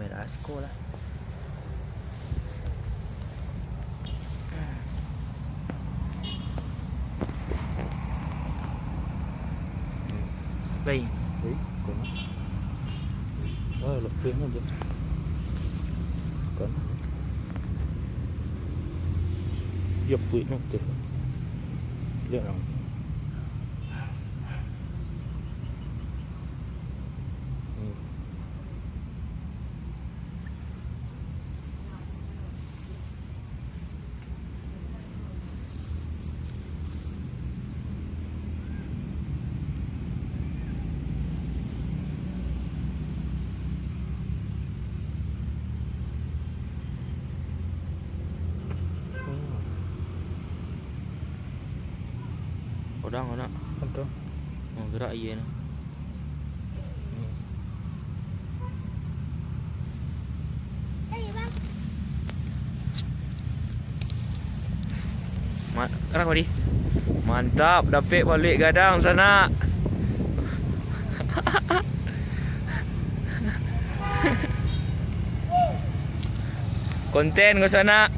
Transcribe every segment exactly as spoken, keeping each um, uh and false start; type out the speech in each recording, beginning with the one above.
Dah siko lah. Baik. Baik, kau nak. Oh, lepih ni je. Kau nak. Dia puik nak tu. Dia nak. Hmm. Kodang, anak. Kodang. Oh, gerak iya nah. Ma-, gerak, Wadi. Mantap, dapek balik gadang sanak. Konten ko sanak.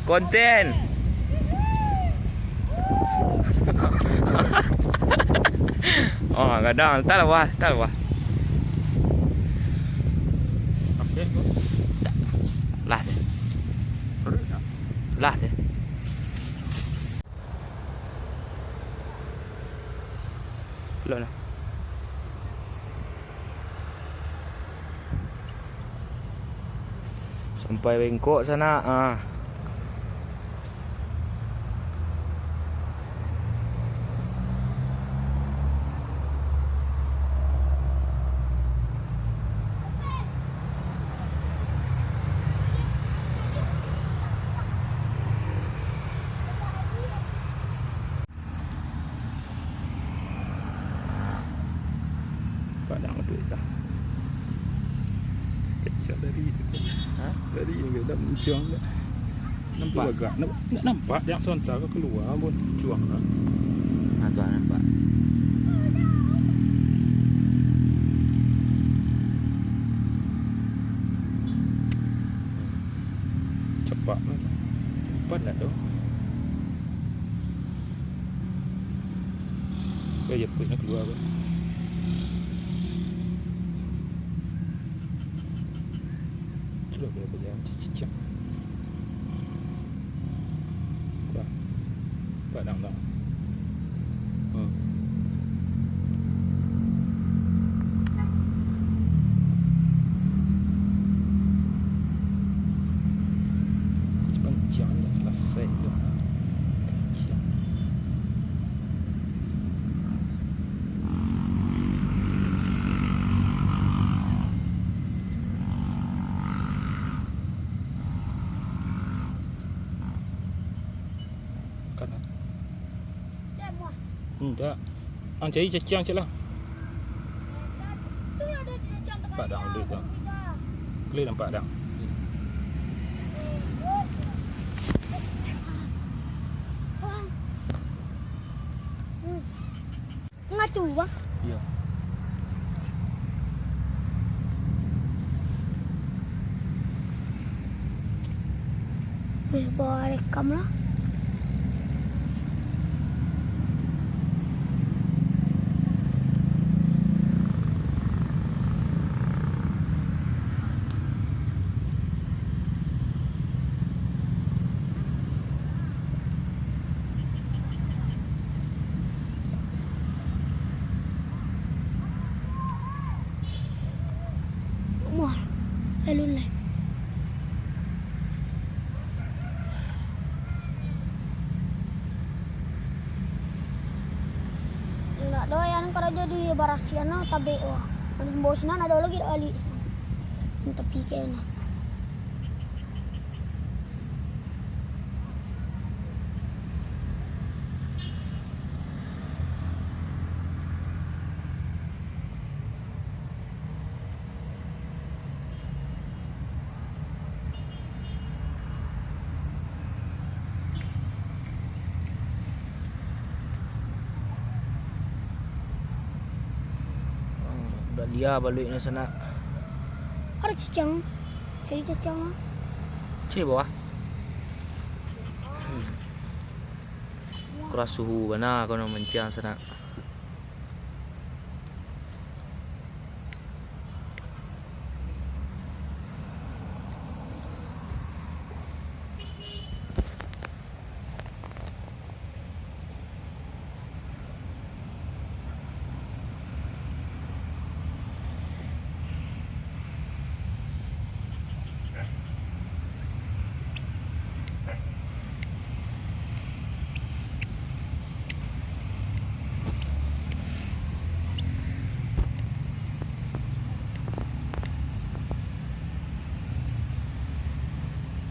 Konten. Oh, gadang. Talah, wah, talah, wah. Lah deh. Lah deh. Lah, lah. Sampai bengkok sanak, ah. Padang tu lah. Kecil dari, ha? Dari ni dah muncang dah. Nampak? Tu agak. Nak, nak nampak yang sontak ke keluar pun cuang dah. Ha, tu nampak. Cepat lah tu. Cepat lah tu. Eh, ya, punya keluar apa? Sudah berapa jam cicicak? Wah. Padang dah. Hmm. Kencang dah selesai tu. Kencang. Kan? Indak. Ang cari cacing cek lah. Nampak dah duit tu. Boleh nampak dah. Ngacu, Bang. Iya. Weh, bawa rekam lah. Muah, lalu lai. Ndak doyan karajo di barasiahan no, tabek wah. Mani bos nan ado lagi dak balik. Tapi kena. Iyo, baluik ni sanak. Ado cicang. Cari cicang ah. Cari bawah. Kuras suhu bana kono manciang sanak.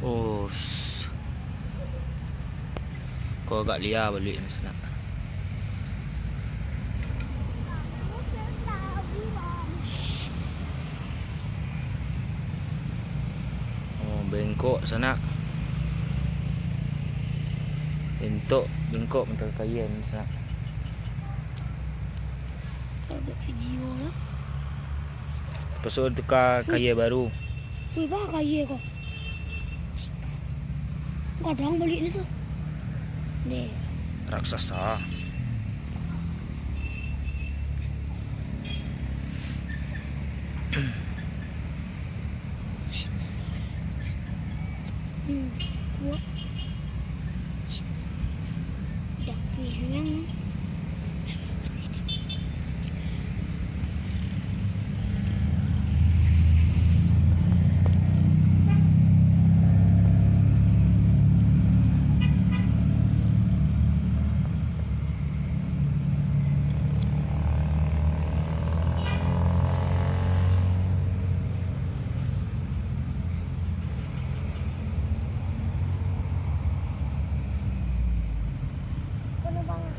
Oh, s-, ko agak lia baluik ni sanak. Oh, bengkok sanak. Bentuk bengkok macam kain sanak. Kau buat video lah. Pasal tukar kain baru. Wih, bah kain ko. Gadang baluik ni tu. Deh. Raksasa. Hmm, kuat. Dah kuih memang.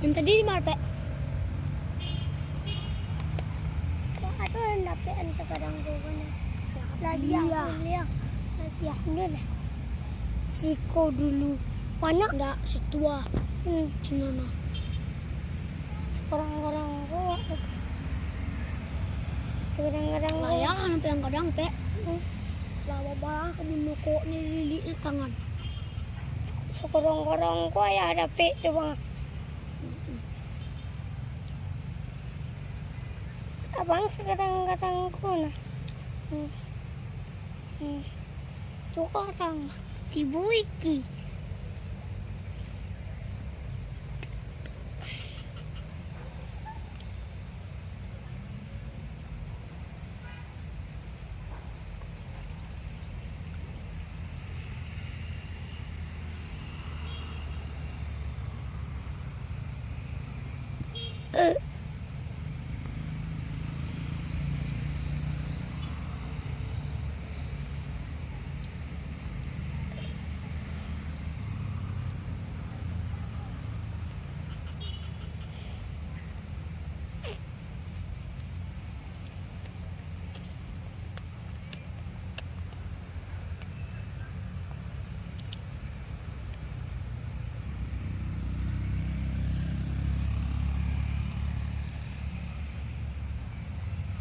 Yang tadi di mana, Pek? Ado nan dapek an sakarang tu kan. Ladiah, ladiah. Ladiah ni lah. Siko dulu. Banyak? Ndak, situa. Hmm. Cuma mah. Sakarang-karang ko, sakarang-karang ko. Layah, sampai kadang, Pek. Hmm. Lah, babalah ka bunuh kok ni lilik ni tangan. Sakarang-karang ko, ayah dapek tu, Bang. Abang sagadang-gadang ko nah. Hmm. Hmm. Tu gadang. Tibo iki.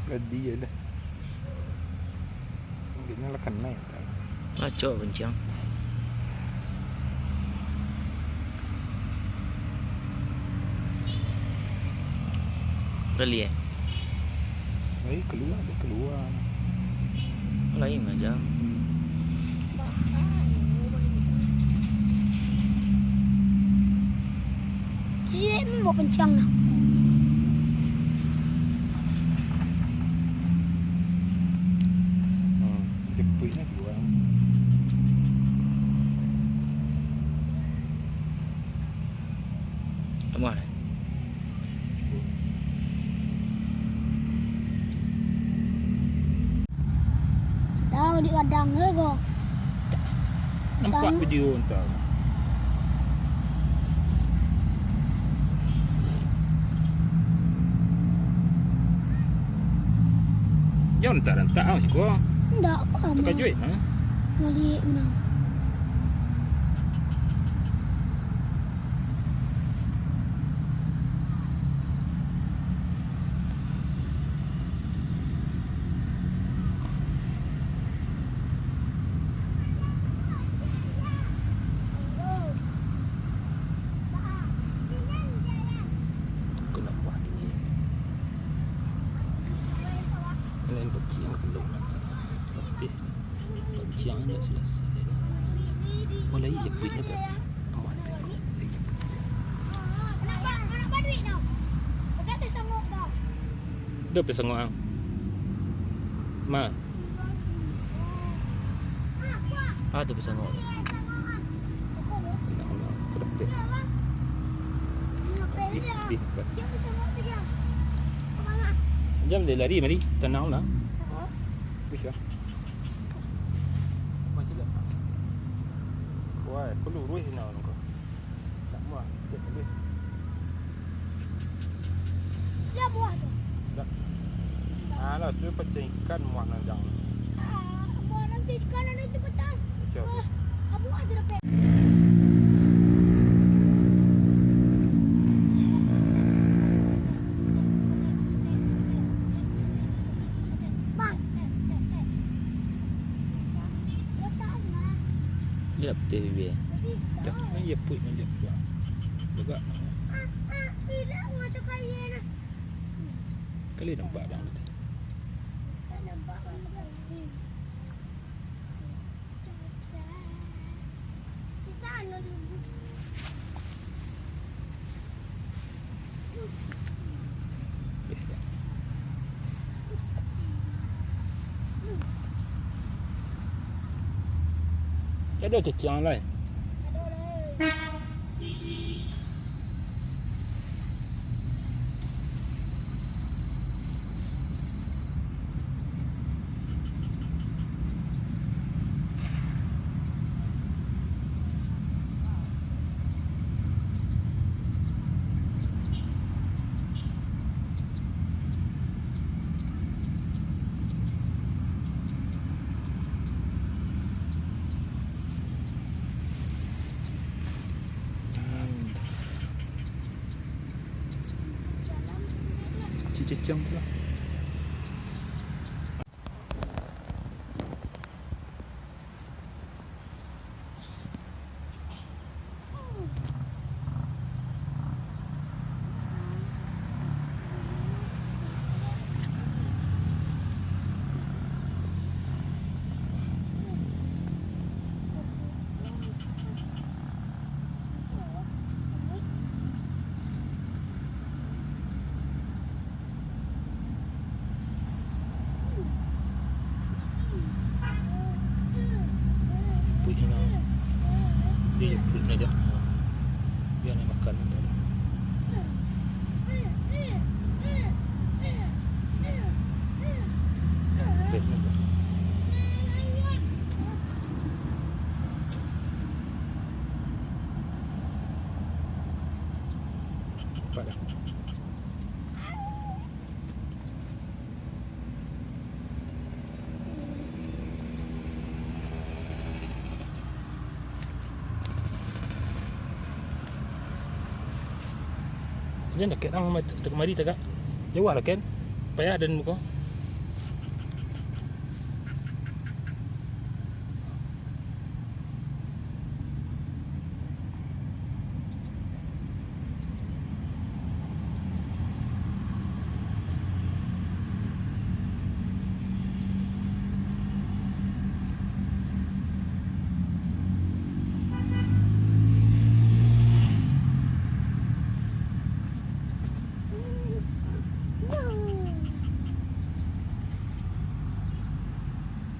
Gadi je lah. Mungkin lah kanai. Acok kencang. Bali eh? Ai, kalua, dah kalua. Lain aja. Hmm. Ciek mambao kencang nah. Hmm, jepuiknyo kalua. Aman. Tahu di kadang ke ko? Nampak video entah. Yo, rentak-rentak ah, siko. Ndak apa. Takajuik, ha? Maliek nah. Tapi, pancing ndak selesai. Oh, lah, iyo, punya, Beb. Aman, Beb. Dah pesangok, ang. Ma. Ah, tu pisang goreng. Tenang lah, kedekek. Ih, ih, dah. Jam dia lari, mari. Tenang lah. Wih, lah. Masih tak? Wah, perlu ruih nak. Tak muah, tak boleh. Lah buah tu. Tak. Alah, tu pancing ikan muah nandang. Ah, buah nan tu ikan nan tu petang. Okey, okey. Ah, buah tu dapat. Bang. Dia dah putih bibia. Dah, main je puik, main je puik. Lega. Kali nampak dah. Ado cacing lai. Cicicang pulo. Puik inyo. Iyo, iyo, puik inyo. Bia nyo makan tu. Puik inyo. Nampak dah. Jan dakek ang ma-, tu kamari tagak. Jauah lah, Ken. Payah den muko.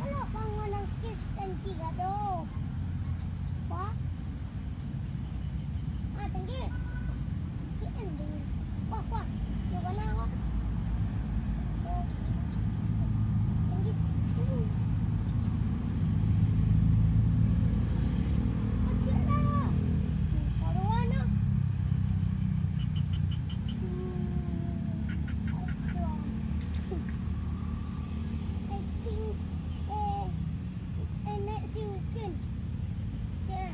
Kalau bangunan Kristen tiga do. Pak. Ah, tinggi. Tinggi. Wah, wah. Yang mana, wah? Oh. Tinggi. Uh. Kecil lah. Karuan lah. Hmm. Wah. I think, eh, Enek si Ukin. Ya.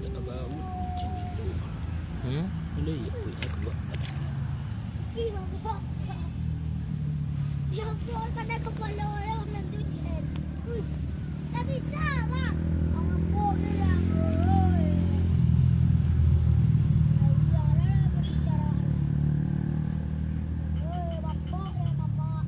Dak bau macam itu. Hmm? Udah iya, punya aku buat. Ukin, aku buat. Ya, buat kena kepala orang nanti, Jen. Ui, tak bisa, Bang. Orang buat ni lah. Oi. Ya, iyalah, berbicara. Oi, bapak ya, bapak.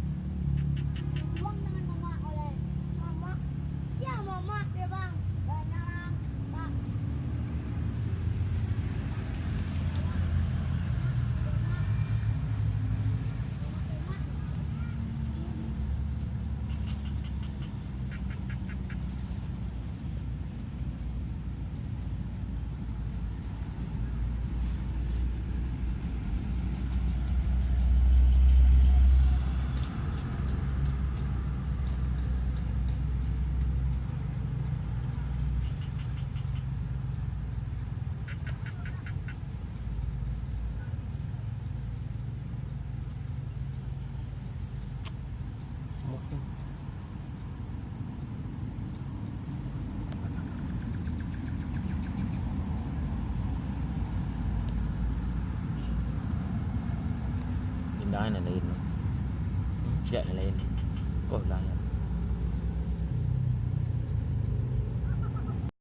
Dah, nan lain tu. Ciek nan lain. Kau lah, ya.